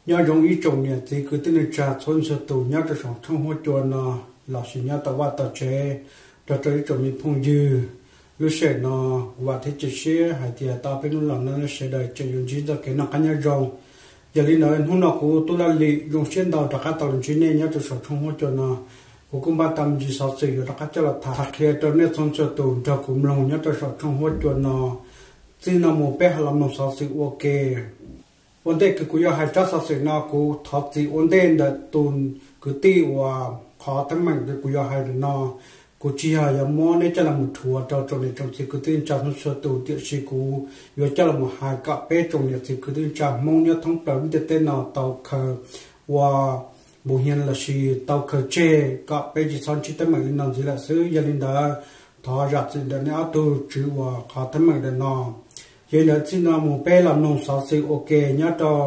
Nyob zoo ib tsoom niam txiv kwv tij neej tsa txhua txhua tus nyob rau saum tshooj huab cua no lossis nyob tau vaj tau tsev, nrog rau ib tsoom me phooj ywg. Lub sij hawm no kuv vam thiab cia siab hais tias tau peb hnub los no nej sawv daws tseem yuav ntsib txoj kev noj qab nyob zoo. Yog li ntawd hnub no kuv Tub Laj Lim zoo siab ntau rov qab tau los ntsib nej nyob rau saum tshooj huab cua no. Kuv kuj npaj tau me ntsis xov xwm yuav rov qab coj los tham qhia rau nej txhua txhua tus nrog kuv mloog nyob rau saum tshooj huab cua no. Txij no mus peb ho los mloog xov xwm ua ke. Ua ntej kws kuv yuav hais tsab xov xwm no kuv thov txim ua ntej ntawm tus kwv tij uas qhov teeb meem kuv yuav hais no, kuv tsis yog yuav muab neb coj los mus thuav rau tsoom niam tsoom txiv kwv tij neej tsa txhua txhua tus, tiam sis kuv yuav coj los mus hais kom peb tsoom niam txiv kwv tij neej tsa Hmoob nyob thoob plaws lub ntiaj teb no tau khaws ua npu hias lossis tau khaws tseg kom peb tsis txhob ntsib teeb meem li no ntxiv lawm xwb. Yog li ntawd thov zam txim ntawm nej ob tug tswv uas qhov teeb meem ntawm no. Yog li ntawd txij no mus peb los mloog xov xwm ua ke nyob rau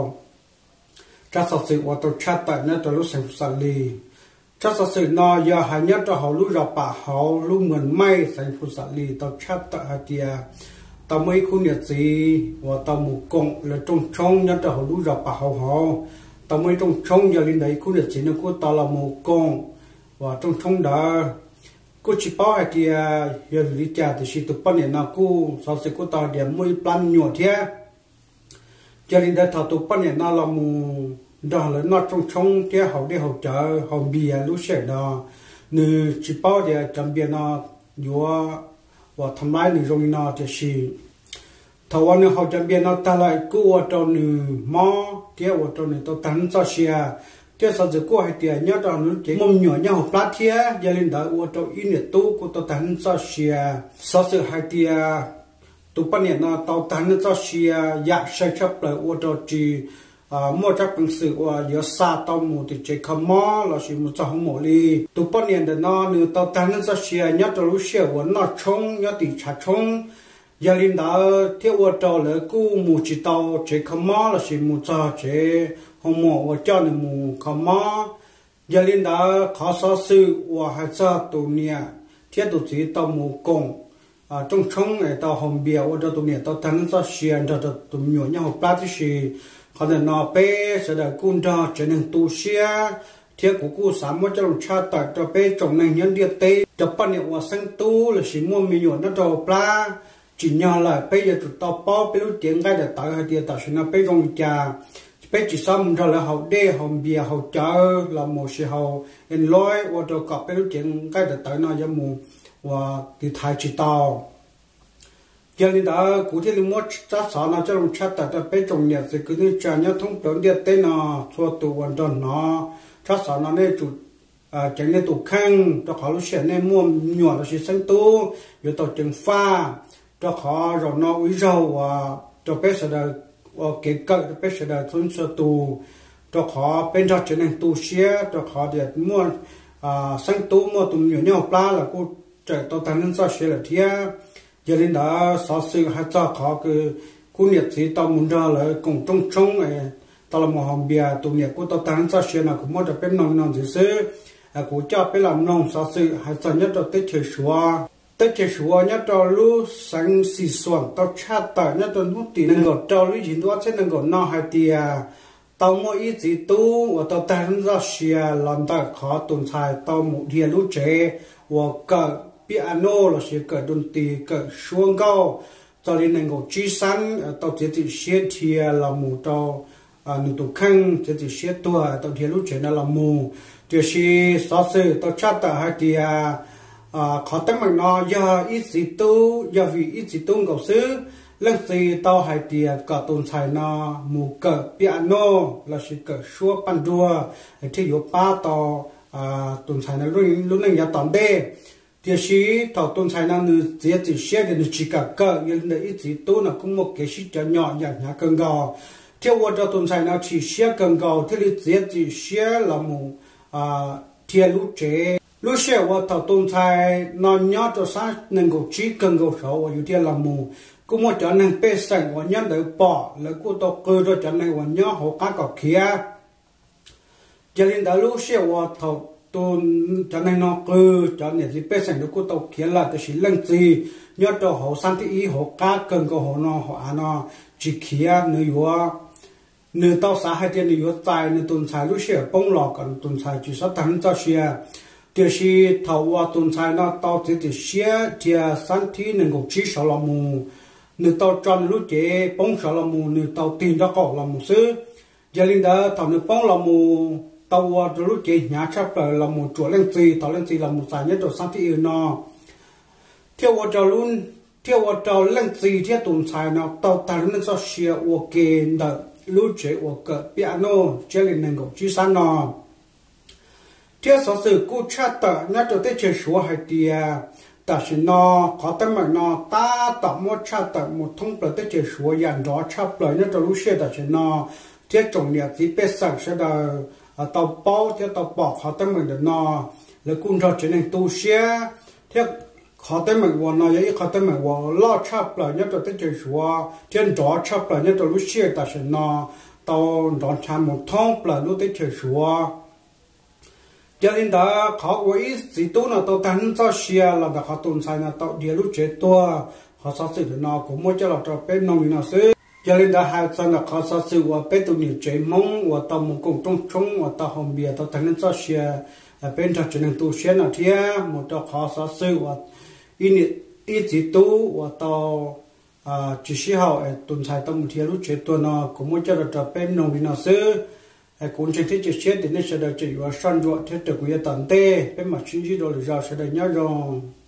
tsab xov xwm uas tau tshaj tawm nyob rau lub xeev Phu Xam Lis. Tsab xov xwm no yog hais nyob rau hauv lub zos Pam Hauv, lub Muas Maij, xeev Phu Xam Lis tau tshaj tawm hais tias tau muaj ib khub niam txiv uas tau mus koom lawv rooj tshoob nyob rau hauv lub zos Pam Hauv hauv. Tau muaj ib rooj tshoob, yog li ntawd ib khub niam txiv no kuj tau los mus koom uas rooj tshoob ntawd. Kuj tsis paub hais tias yog vim li cas tiam sis tus poj niam no kuj xov xwm kuj tau hais tias muaj ib plab me nyuam thiab. Yog li ntawd thaum tus poj niam no los mus nrog lawv noj rooj tshoob thiab haus dej haus cawv haus npias lub sij hawm no, nws tsis paub tias cov npias no yuav uas tham laib nws zoo li no, tiam sis thaum uas nws haus cov npias no tag lawm kuj ua rau nws mob thiab ua rau nws tau tag neej txoj sia. Thiab xov xwm kuj hais tias nyob rau nws lub cev muaj me nyuam nyob hauv plab thiab, yog li ntawd ua rau ib niam tub kuj tau tag neej txoj sia. Xov xwm hais tias tus poj niam no tau tag neej txoj sia yam sai tshaj plaws ua rau tsis muaj tsab peev xwm uas yuav xa tau mus tim tsev kho mob lossis mus txog hoo mom li. Tus poj niam ntawm no nws tau tag neej txoj sia nyob rau lub sij hawm uas noj tshoob nyob tim tshav tshoob. Yog li ntawd thiaj ua rau lawv kuj mus tsis tau tsev kho mob lossis mus txog tsev hoo mom uas coj nws mus kho mob. Yog li ntawd qhov xov xwm uas hais txog tus niam thiab tus txiv tau mus koom rooj tshoob es tau haus npias ua rau tus niam tau tag neej txoj sia nrog rau tus me nyuam nyob hauv plab tib si, qhov ntawm no peb sawv daws kuj nrog tsev neeg tu siab, thiab kuv kuj xav muab coj los tshaj tawm rau peb tsoom neeg nyob ntiaj teb. Cov poj niam uas xeeb tub lossis muaj me nyuam nyob rau hauv plab tsim nyog lawm, peb yuav tsum tau paub peb lub cev nqaij daim tawv hais tias tam sim no peb zoo li cas. Peb tsis txhob mus nrog lawv haus dej haus npias haus cawv los mus sis haus en loib ua rau kom peb lub cev nqaij daim tawv no yuav mus ua tiv thaiv tsis tau. Yog li ntawd kuv thiaj li muab tsab xov no coj los tshaj tawm rau peb tsoom niam txiv kwv tij neej tsa nyob thoob plaws ntiaj teb no txhua tus uas nrog hnov tsab xov no nej tsum ceev nej tus kheej, rau qhov lub sij hawm nej muaj me nyuam lossis xeeb tub yuav tau ceev faj, rau qhov zaum no ua ib zaug uas rau peb sawv daws ua kev kawm rau peb sawv daws txhua txhua tus, rau qhov peb nrog tsev neeg tu siab rau qhov tias muaj xeeb tub muaj tus me nyuam nyob hauv plab los kuj tseem tau tag neej txoj sia lawm thiab. Yog li ntawd xov xwm hais txog qhov kws kuv niam txiv tau mus nrog lawv koom rooj tshoob, tau los mus haus npias tus niam kuj tau tag neej txoj sia no kuv muab rau peb mloog li no ntxiv xwb. Kuv coj peb los mloog xov xwm hais txog nyob rau teb chaws Suav. Teb chaws Suav nyob rau lub xeev Xis Xuam tau tshaj tawm nyob rau hnub tim nees nkaum rau lub yim ntuj ob txhiab nees nkaum no hais tias tau muaj ib txiv tub uas tau tag neej txoj sia los ntawm qhov tus ntxhais tau mus dhia lub tsev uas kawm piano lossis kawm doo tis kawm suab nkauj txog li nees nkaum tsib xeeb tau txiav txim siab dhia los mus rau nws tus kheej, txiav txim siab tuag tau dhia lub tsev no los mus. Tiam sis xov xwm tau tshaj tawm hais tias qhov teeb meem no yog ib txiv tub, yog vim ib txiv tub nkaus xwb. Leej txiv tau hais tias kom tus ntxhais no mus kawm piano lossis kawm suab paj nruag thiaj yuav pab tau tus ntxhais no lub neej yav tom ntej. Tiam sis thaum tus ntxhais no nws txiav txim siab tias nws tsis kam kawm, yog li ntawd ib txiv tub no kuj muaj kev sib cov nyom yam hnyav kawg nkaus, thiab ua rau tus ntxhais no chim siab kawg nkaus thiaj li txiav txim siab los mus dhia lub tsev. Lub sij hawm uas thaum tus ntxhais no nyob rau xab nees nkaum tsib kawg nkaus saud uas yus dhia los mus, kuj muaj cov neeg pej xeem uas nyob ntawd pom, lawv kuj tau qw rau cov neeg uas nyob hauv qab kom khiav. Yog li ntawd lub sij hawm uas thaum cov neeg no qw, cov niam txiv pej xeem nws kuj tau khiav lawm, tiam sis leej txiv nyob rau hauv xab thib ib hauv qab kawg nkaus hauv no hauv av no tsis khiav, nws yuav nws tau xav hais tias nws yuav txais nws tus ntxhais lub sij hawm poob los kom nws tus ntxhais tsis txhob tag neej txoj sia. Tiam sis thaum uas tus ntxhais no tau txiav txim siab dhia xab thib nees nkaum tsib sawv los mus, nws tau tso nws lub cev poob sawv los mus, nws tau tig nraub qaum los mus xwb. Yog li ntawd thaum nws poob los mus tau ua rau lub cev hnyav tshaj plaws los mus tsuam leej txiv, thaum leej txiv los mus txais nyob rau xab thib ib no thiab ua rau leej txiv thiab tus ntxhais no tau tag lub neej txoj sia ua ke ntawm lub tsev uas kawm piano tsiab li nees nkaum tsib sab no. Thiab xov xwm kuj tshaj tawm nyob rau teb chaws Suav hais tias tam sim no qhov teeb meem no tab tom muab tshaj tawm mus thoob plaws teb chaws Suav yam nrov tshaj plaws nyob rau lub sij hawm tam sim no, thiab tsoom niam txiv pej xeem sawv daws tau paub thiab tau pom qhov teeb meem ntawm no, lawv kuj nrog tsev neeg tu siab. Thiab qhov teeb meem uas no yog ib qhov teeb meem uas loj tshaj plaws nyob rau teb chaws Suav thiab nrov tshaj plaws nyob rau lub sij hawm tam sim no, tau nrov ncha mus thoob plaws lub teb chaws Suav. Yog li ntawd qhov uas ib txiv tub no tau tag neej txoj sia los ntawm qhov tus ntxhais no tau dhia lub tsev tuag, qhov xov xwm ntawm no kuv muab coj los rau peb mloog li no xwb. Yog li ntawd hais txog ntawm qhov xov xwm uas peb tus niam tsev Hmoob uas tau mus koom rooj tshoob uas tau haus npias tau tag neej txoj sia, peb nrog tsev neeg tu siab no thiab mus rau qhov xov xwm uas ib txiv tub uas tau tsis sib haum es tus ntxhais tau mus dhia lub tsev tuag no, kuv muab coj los rau peb mloog li no xwb. Kuv ntseeg thiab cia siab tias nej sawv daws tseem yuav soj ntsuam thiab raws kuv yav tom ntej, peb mam sib ntsib dua lwm zaus, sawv daws nyob zoo.